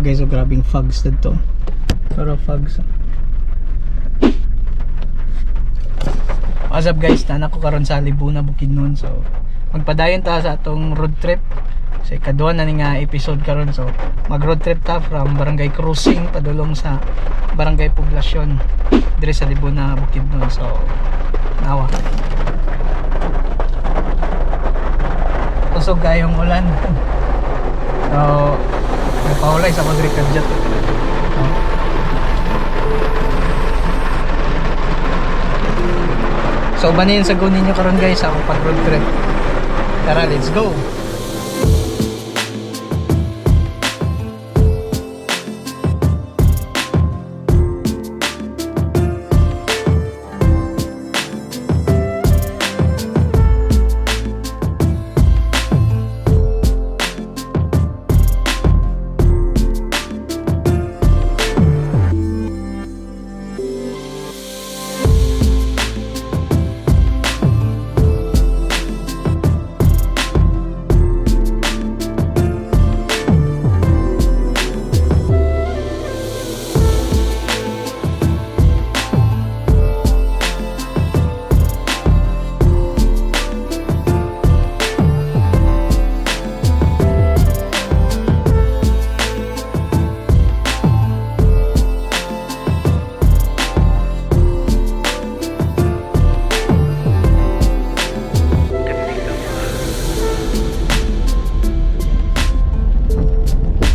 Guys, so grabing fogs dito. Pero fogs. What's up, guys? Naa na ko karon sa Libuna, Bukidnon. So magpadayon ta sa atong road trip. So ikaduha na ni nga episode karon. So mag road trip ta from Barangay Crossing padulong sa Barangay Poblacion dire sa Libuna, Bukidnon. So nawa. Kusog kayong ulan. So nagpahulay sa pag-record. So uban sa go ninyo karon, guys, sa akong pag road trip. Tara, let's go.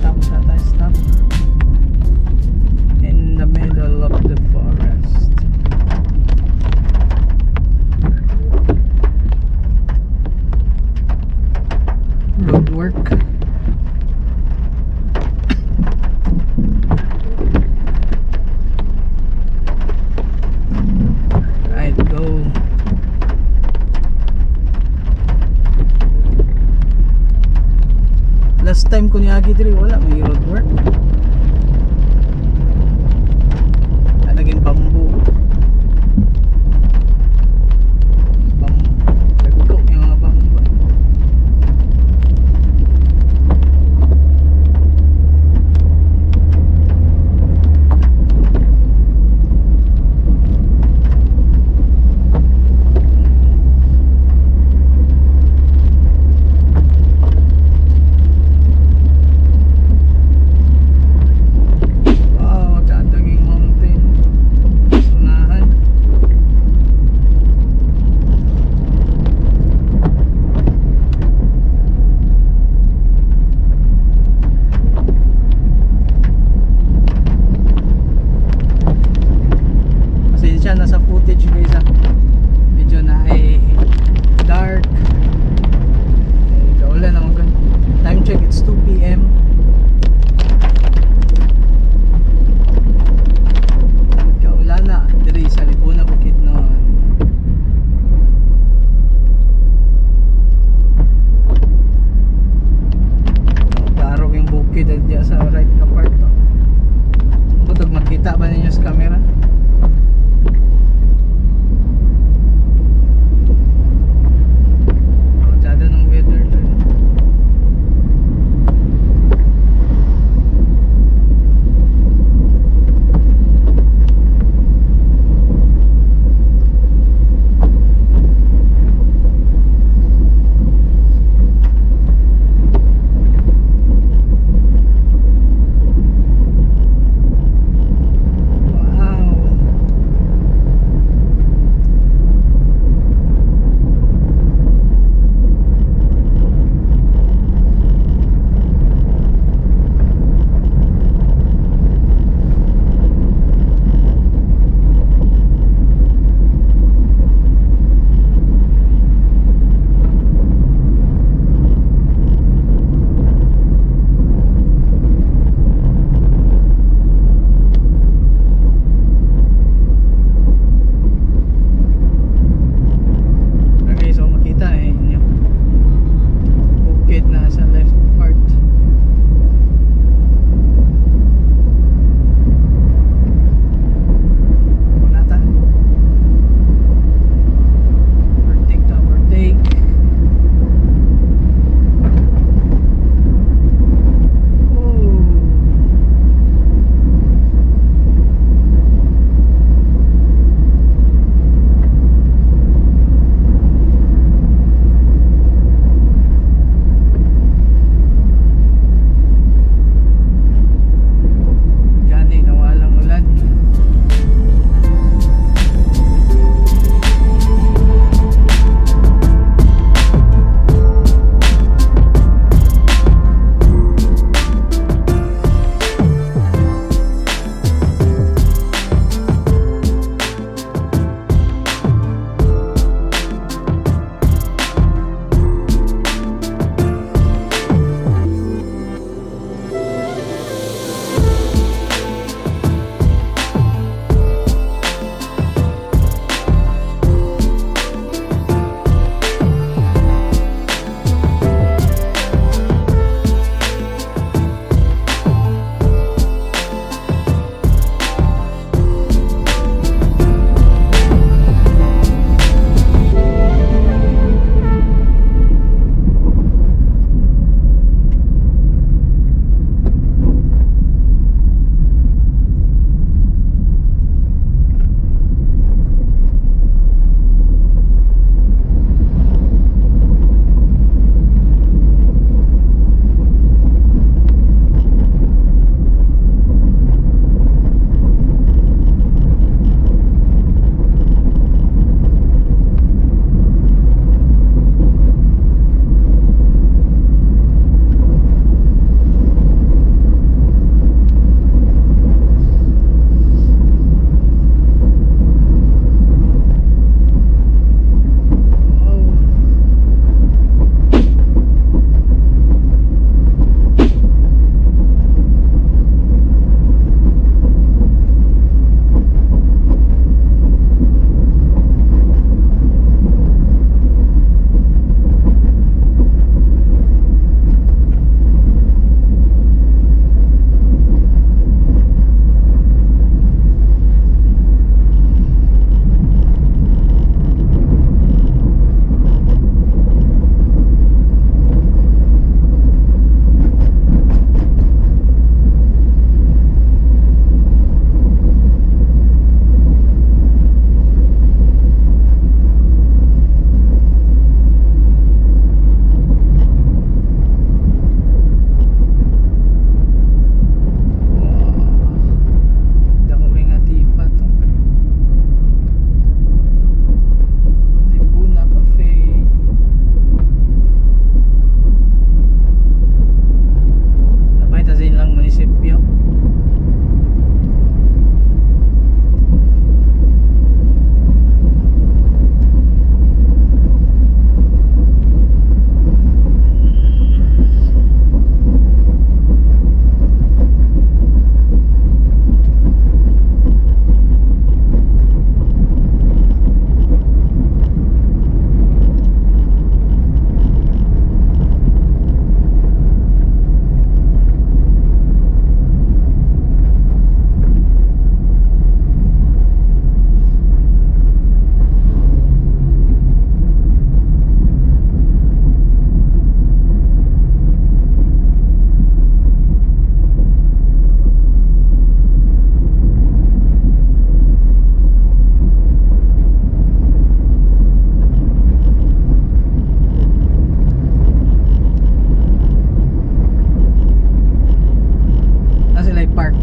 Stop na tayo, stop. In the middle of the forest. Road work. Right, go. Last time ko niagi diri, wala may road work. Ah, naging bamboo. Bamboo. Nagko yung mga bamboo. Wow, tataging mountain. Sunahan. Pasensya na sa footage, guys, ah. Medyo na ay dark. Eh, kaulan naman gan. Time check, it's 2 p.m. Kaulan na diri sa Libuna, Bukidnon. Klaro yung bukid diya sa right na part. Oh. Butog makita ba ninyo sa camera? Oh, tsada ng weather to. Wow.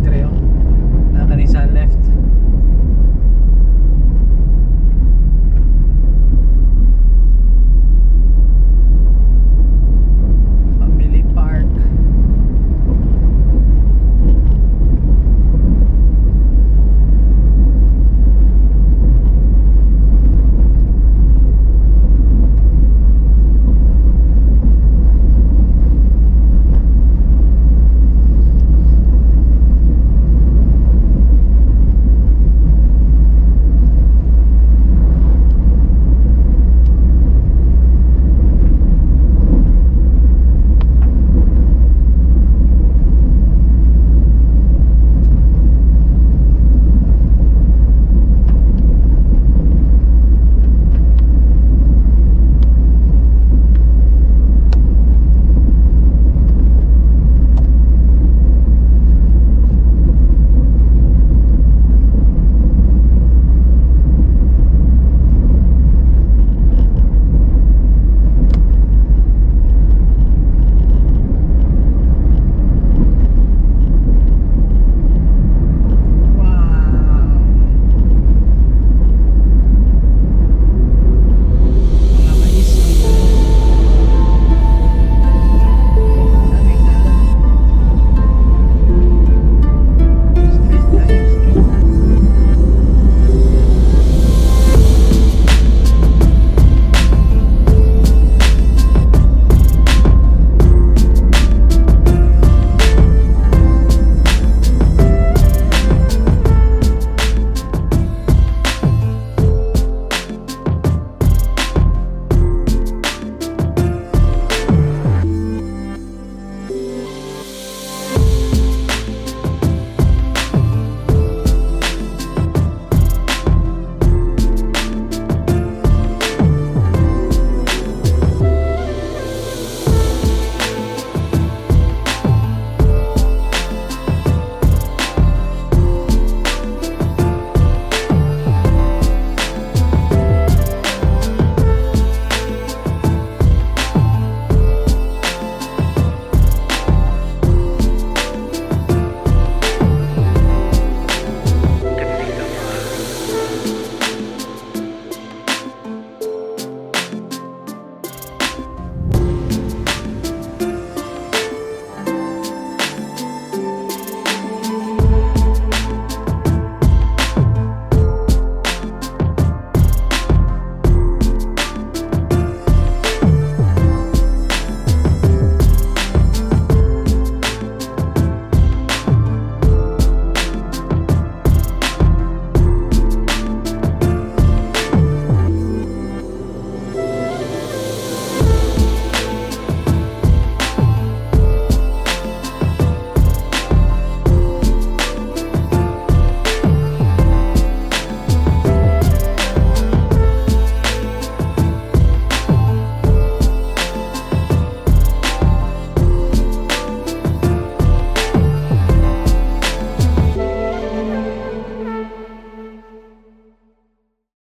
Dire oh. Naa kani sa left.